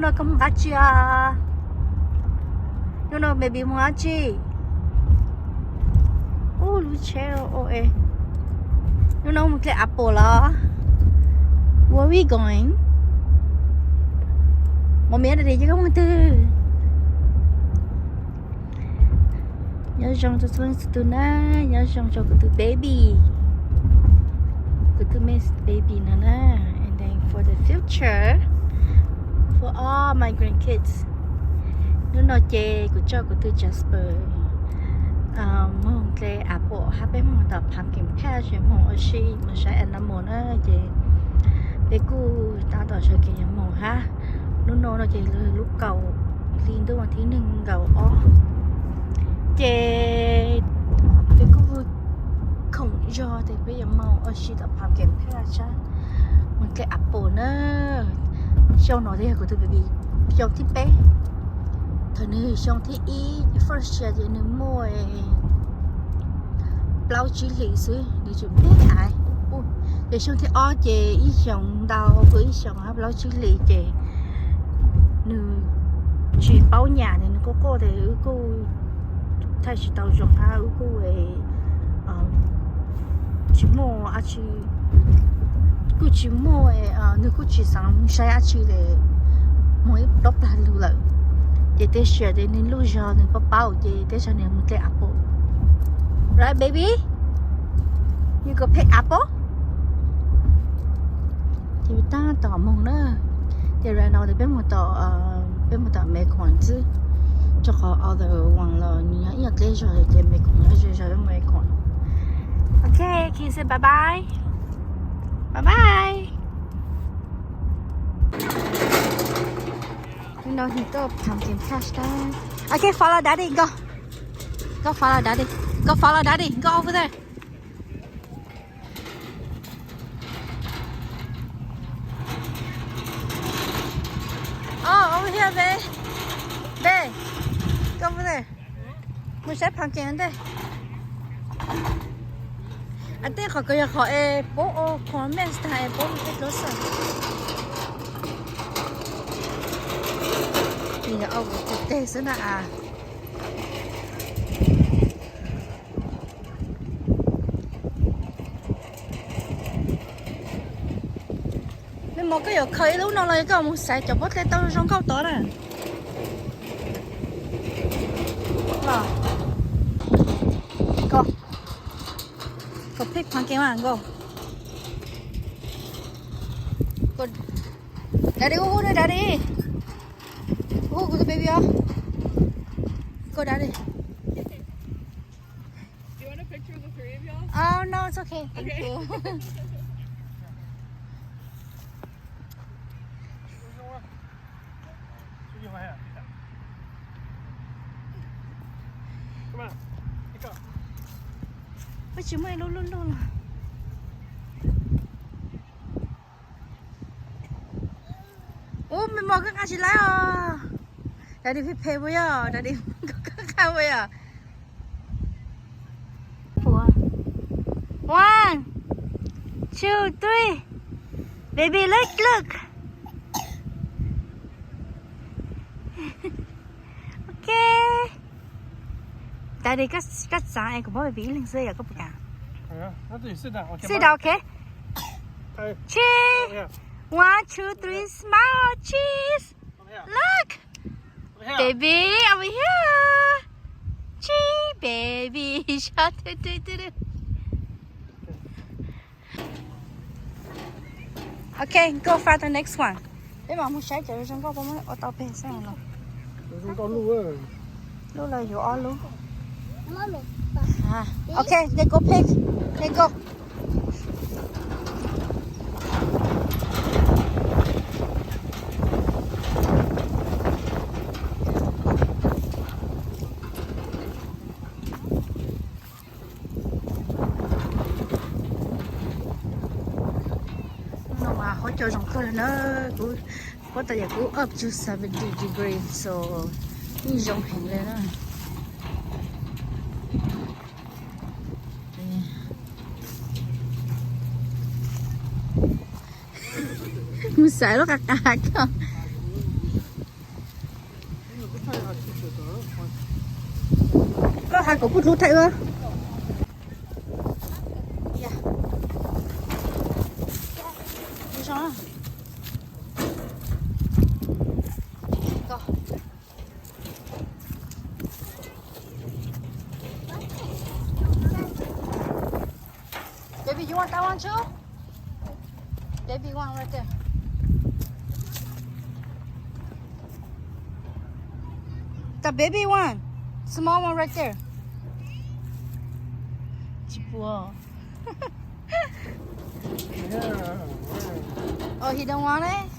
No koj mus qab tsi? Hnub no baby mus dab tsi? Ub, lub tsheb o e. Hnub no mus dlej apple los? Where we going? Mus miab dab tsi, koj mus twg? Nyob zoo rau txhua leej txhua tus na, nyob zoo rau kuv tus baby, kuv tus me baby no na, and then for the future, for all my grandkids. Hnub no ces kuv coj kuv tus Jasper moog dlej apple hab peb moog tom pumpkin patch moog ua si moog saib animal na, ces peb kuj tab tom sawv kev moog hab. Hnub no no ces lub kaum hli ntuj vas thib neeg nkaus ob, ces peb kuj khoom zog tes peb yuav moog ua si tom pumpkin patch sab moog dlej apple na. Xyoo no yog kuv tus baby xyoo thib peb. Thaum nws xyoo thib ib first year ces nws muaj plaub tsib hlis xwb, nws tseem me ais. Ces xyoo thib ob ces ib xyoos ntau, ib xyoos hab plaub tsib hlis ces nws tsis paub nyam, nws quaj quaj tes wb kuj thaij tsis tau zoo hab wb kuj tsis muaj dab tsi, kuj tsis muaj, nws kuj tsis xaav saib dab tsi le, moog ib plaub plag lug lawm. Ces tej sia tes nws lub zog nws paub paub ces tej zag nws moog dlej apple. Right baby? You go pick apple? Ces tab tom moog na. Ces right now peb moog tom, peb moog tom Mekong xwb, rau qhov other one los nws yog ib nyuag dlej zog ces Mekong nyob ze zog Mekong. Ok, can you say bye bye? Bye bye. Hnub no he go pumpkin patch. Okay, follow daddy, go. Go follow daddy. Go follow daddy. Go over there. Oh, over here, babe. Babe, go over there. Mus saib pumpkin ntej. Tej qhov kws yog qhov es puab ua qhov mess tag es puab ua tej closer. Nws yog ua kuv teg xwb na as. Mej mos, koj yuav khaws ib lub no los yog koj mus xaiv cov pob teg tau zoo nkauj tod na. Go pick pumpkin, go. Daddy, who, who, daddy? Who, who, the baby, oh? Go, daddy. Do you want a picture of the three of y'all? Oh, no, it's okay. Thank you. Ua tsis muaj ib lub luj luj los. Ub, mej mos, koj nqa tsis laib os. Daddy phem phem puas yog? Daddy, koj nqa puas yog? One, two, three. Baby, look, look. Ok. Daddy, koj txav es kuv muab baby ib leeg xwb yog koj puas kam? Sit down, ok. Cheese. One, two, three, smile, cheese. Look. Baby, over here. Cheese, baby. Ok, go find the next one. Peb mam mus saib cov zoo nkauj puas muaj ua tau peg xwb los. Lub los yuav ob lub. Ok, let's go pick. Let's go. Hnub no mas huab cua zoo kawg li na, kuv, huab tais yam kuv up to seventy degrees, so yeej zoo heev li na. Mus xaiv lub qab qab ko. Kom kuv hlub thaij ua. Baby, you want that one too? Baby one right there. The baby one. Small one right there. Tsis pub. Oh, he don't want it?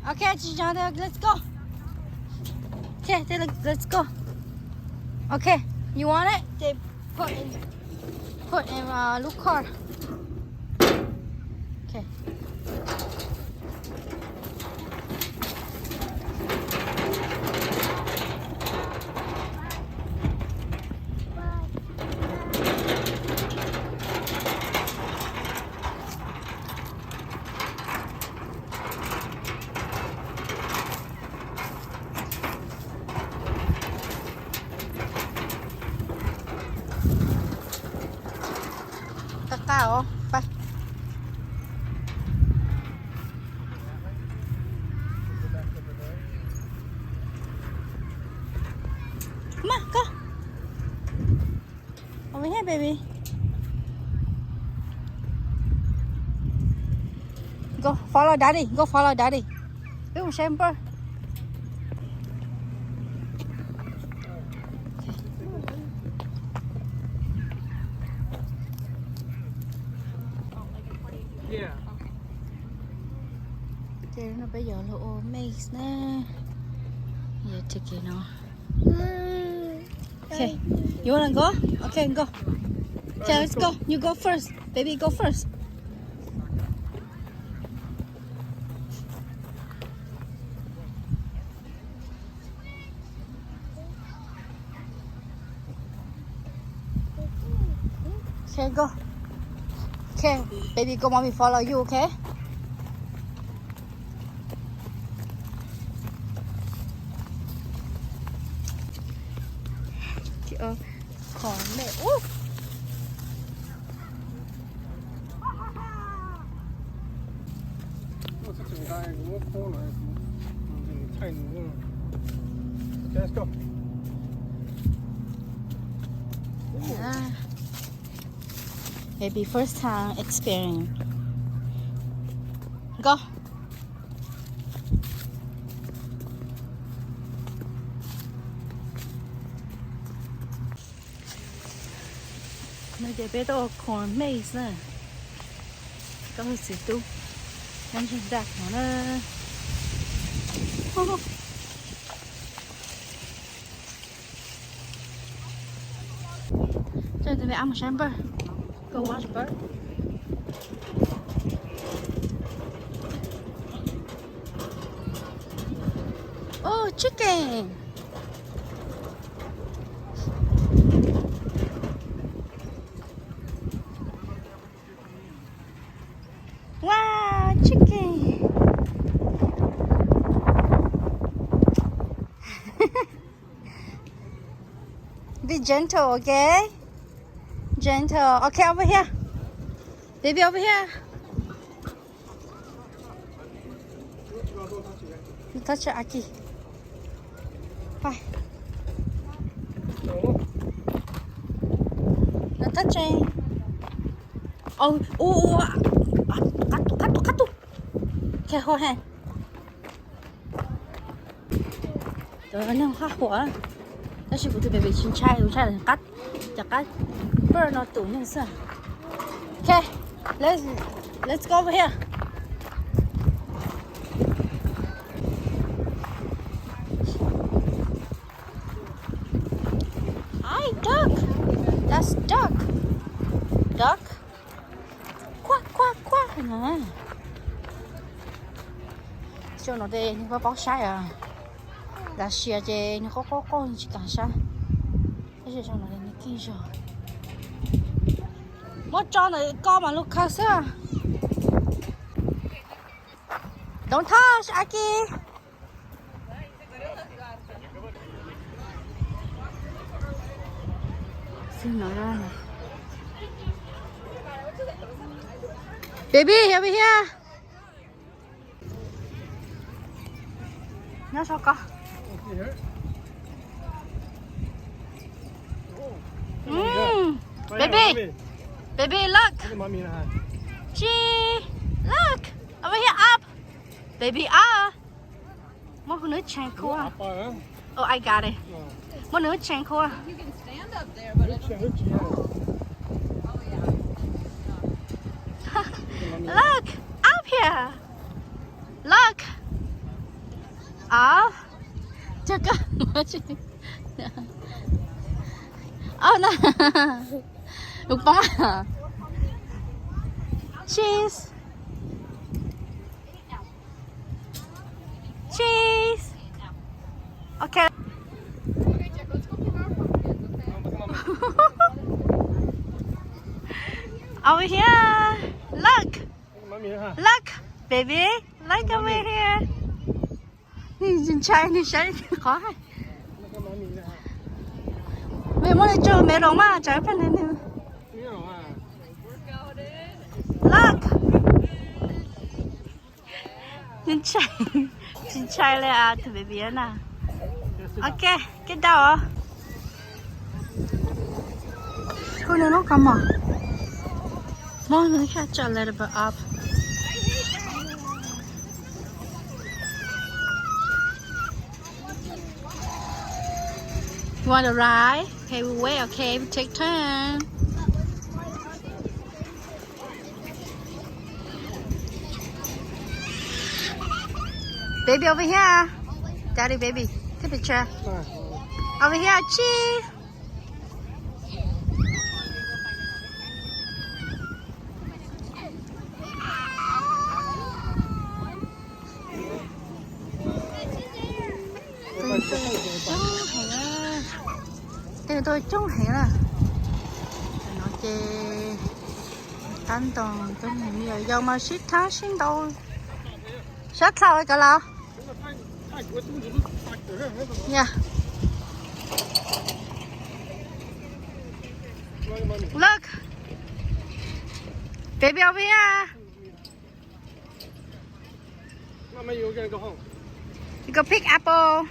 Okay, tsis tso, let's go. Okay, let's go. Okay, you want it? Put in, put in a little car. Okay. Qab qab os, pab. Come on, go. Over here, baby. Go follow daddy. Go follow daddy. Wb mus saib npawg. Ces no peb yuav los ua maze na. Yog ticket no. Okay. You wanna go? Okay, go. Okay, let's go. You go first. Baby, go first. Okay, go. Okay, baby, go, mommy follow you, okay? Khom mej ub. Maybe first time experience. Go. No ces peb tuaj ua corn maze na. Koj hu txiv tub nyob ntseg nraj no na. Coj tus me ab mus saib npawg. Go watch bird. Oh, chicken. Wow, chicken. Be gentle, okay? Gentle. Okay, over here. Baby, over here. Touch Aki. Bye. No touch. Oh, oh, oh. Qab tus, qab tus, qab tus. Okay, hold hand. Cov neeg haj huam, tab sis kuv tus baby tsis ntshai, kuv ntshai qab, cov qab bird no tus neeg xwb. Okay, let's, let's go over here. Hi, duck. That's duck. Duck. Quack, quack, quack. Xyoo no ces nws paub paub saib os. Lam sia ces nws qaug qaug qaug tsis kam saib. Tab sis xyoo no nws keej zog. Muab tso ntawm ko mas lub khaws xwb. Don't touch, Aki. Baby, over here. Nyob sau koj. Mm. Baby. Baby, look. Mommy, hi. Gee, look. Over here, up. Baby, up. Muab nws chain khua. Oh, I got it. Muab nws chain khua. Look, up here. Look. Up. Cho koj. Oh, no. Tus poob. Cheese. Cheese. Okay. Over here. Look. Look, baby. Look over here. Nws ntshai, nws saib qhov hais. Mej muab nws tso me loo mas tsam pheej nws. Look. Nws ntshai, tsis ntshai li tus baby na. Ok, get down. Put nws lub kos mom. Muab nws saj tso a little bit up. You want to ride? Okay, we wait, okay? We take turn. Baby, over here. Daddy, baby. Take picture. Over here, cheese. Tej tau coob heev na. No ces tab ntoo coob heev, me nyuam yaus mas sib thaab sib ntaus. Sab thaum kawg los. Look. Baby over here. You go pick apple.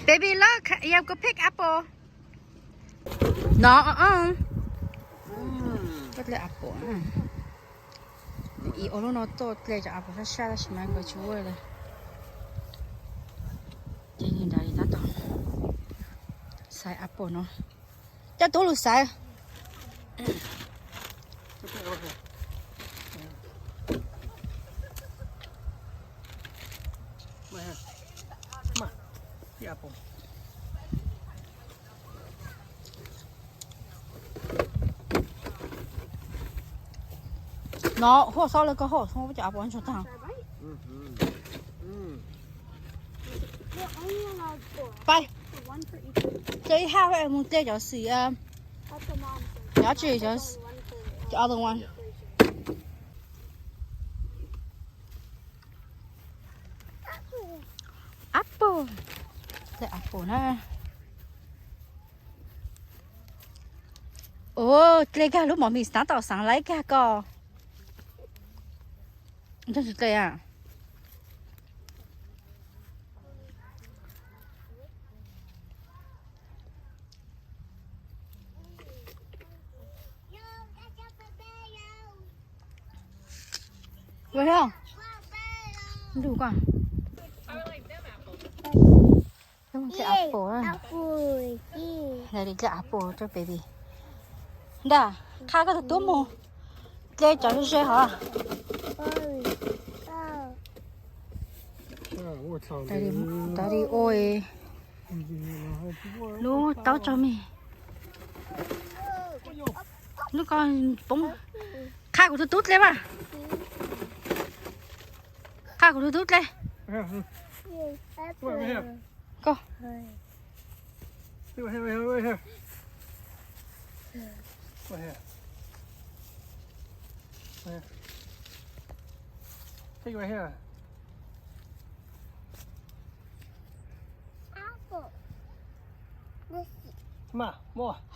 Baby, look, you have go pick apple. No, uh-uh. Koj dlej apple na. Ib ua lub no tuaj dlej cov apple sab sab tab sis mas nkawd tsis ua li. Ces nws nrad li tab tom xaiv apple no. Coj tub lug xaiv. No, huaj xob lawv koj huaj xob cov apple ntsuag tag. Pais, cov ib hab mus dlej cov xim, cov tsis, cov other one. Apple, dlej apple na. Ua dlej kag lub mom mis tab tom xaav laib kag ko. Ntog tsis dlej a. Ua thiab. Ntuj koj. Dlej apple, dlej apple rau baby. Ntag, qha koj tus tub mus dlej cov ze ze hov. Daddy ua lub taub tso me. Lub ko poob. Qha kuv tus tub dlej mas. Qha kuv tus tub dlej. Koj.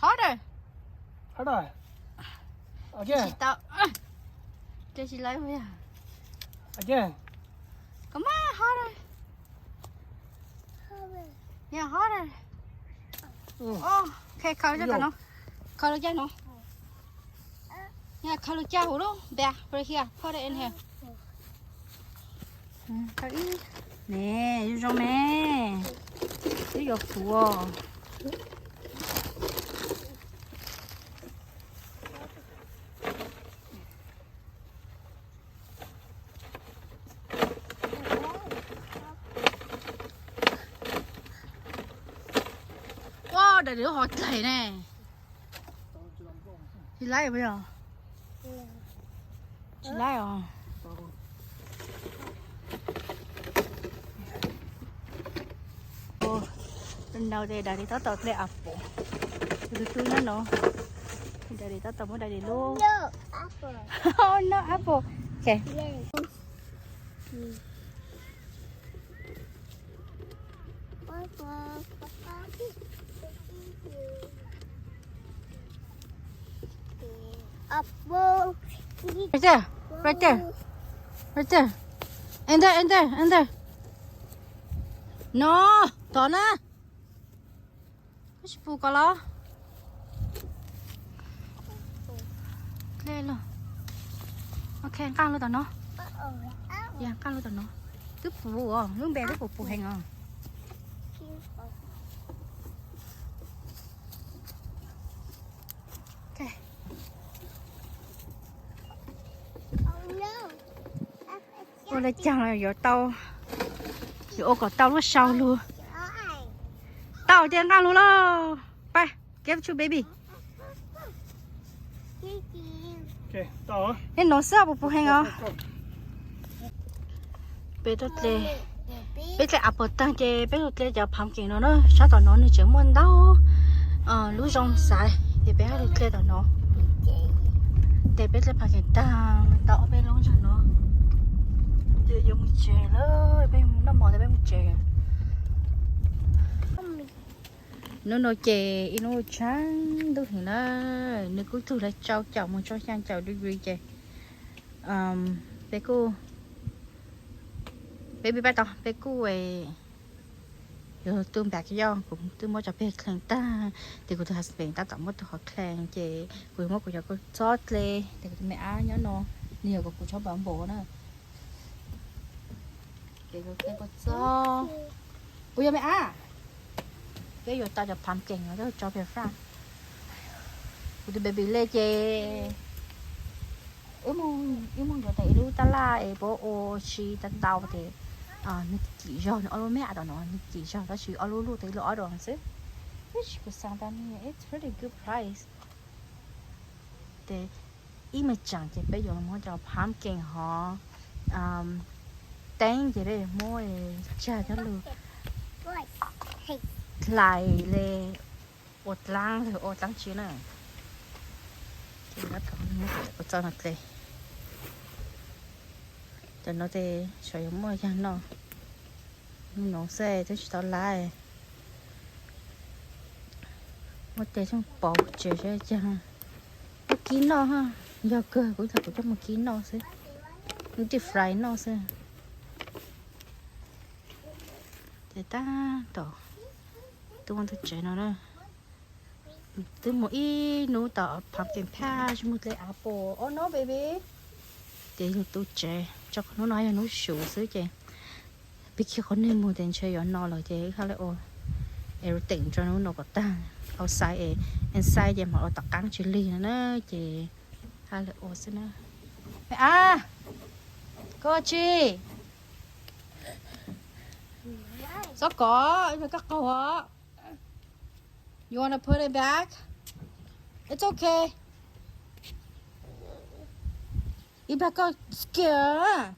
Hov da. Tsis tau. Tsis tau. Koj mas hot. Yeah, hot. Ok, khaws lub caj no. Khaws lub caj no. Yeah, khaws lub caj hauv lub bag right here. Put it in here. Khaws ib. Ne, zoo zoo me. Twb yuav puv. Ua, daim lub hov dlaim ne. Tsis laib os. Tsis laib os. Nau tes dais li tab tom ple apple. Tus tub nyob no. Dais li tab tom muab dais li lub. No apple. Ok. Right there. Right there. Right there. In there, in there, in there. No, tom na. Tsis pum ko los. Ple los. Ok, nqaj lub tom no. Yog nqaj lub tom no. Twb pum os, lub npe twb pum pum heev os. Ok. Ua li cas los yuav tau, yuav ua kom tau lub sau lug. Tau tias nqaj lug lauj. Pab, give to baby. Ib no xwb puas puv heev os. Peb tuaj tle, peb tle apple tag ces peb tuaj tle cov pumpkin no na, sab tom no nws tseem muaj ntau lub zoo xaiv ces peb haj tuaj tle tom no. Ces peb tle pumpkin tag tau ob peb lub zog no ces yuav mus tsev lawm, peb noj mov ces peb mus tsev. Hnub no ces ib hnub tshav ntuj heev na, nws kuj tug li rau caum mus rau xya caum degree ces peb kuj, peb pib pab tau, peb kuj yuav tu npam kis yoj, kuv twb muab cov peg klees tag ces kuv tus husband tab tom muab tus hov klees ces kuv yuav muab kuv cov kua txob tle ces kuv tus me ab nyob no, nws yog kuv kuv tshob npam npaum na. Ces kuv tle kua txob, puas yog me ab? Peb yuav tau cov pumpkin no coj tso pem fab. Kuv tus baby le ces wb mus yuav tau ib lub tab laj es puab ua si tau tau ces nws kim zog, nws ob lub me ab tom no nws kim zog tab sis ob lub luj tau ib lub ob dollar xwb. Tab sis kuv xav tau ne, it's pretty good price. Ces ib me tseem ces peb yuav muab cov pumpkin hov teeb ces peb yuav muab tsag coj lug hlais le ua dlaab, ua dlaab tsi na. Ces tab tom muab cov kua txob no tle. Cov no ces xyov yuav muaj yaag noj, noj no xwb twb tsis tau laib. Muab tes xyoo pauv tsev saib caag. Muab kib noj, yog kawg kuv thaum kuv coj mus kib noj xwb, deep fry noj xwb. Ces tab tom tuaj mus tsev no na. Twb mus ib hnub tom pumpkin patch mus tle apple. Oh no baby. Ces yug tu tsev tso, hnub no yog hnub xyuv xwb ces pib khi qhov neeg mus ces ntshe yuav no lawm ces haj li ua everything rau hnub no kom tag. Outside es inside ces mam ua tom qaab tsi lig no na ces haj li ua xwb na. Me ab, koj tsi? Xob kov, ib pliag koj qaug os. You wanna put it back? It's okay. Ib pliag koj scare.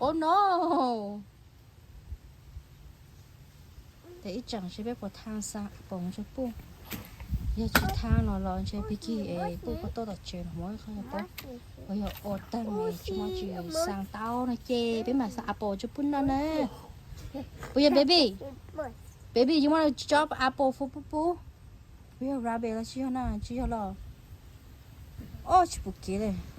Oh no. Ces ib tseem seb peb puas thaab xa apple mus rau Puj. Yog tsis thaab no los ntshe pig es Puj koj tuaj tom tsev los muab qhov yog pab, uas yog ua tag es tsis muaj tsi xa tau no ces peb mam xa apple rau Puj noj na. Puas yog baby? Baby, you wanna chop apple for Puj Puj? Yog rabbit los tsis yog na, tsis yog los. Ob, tsis pom kev li.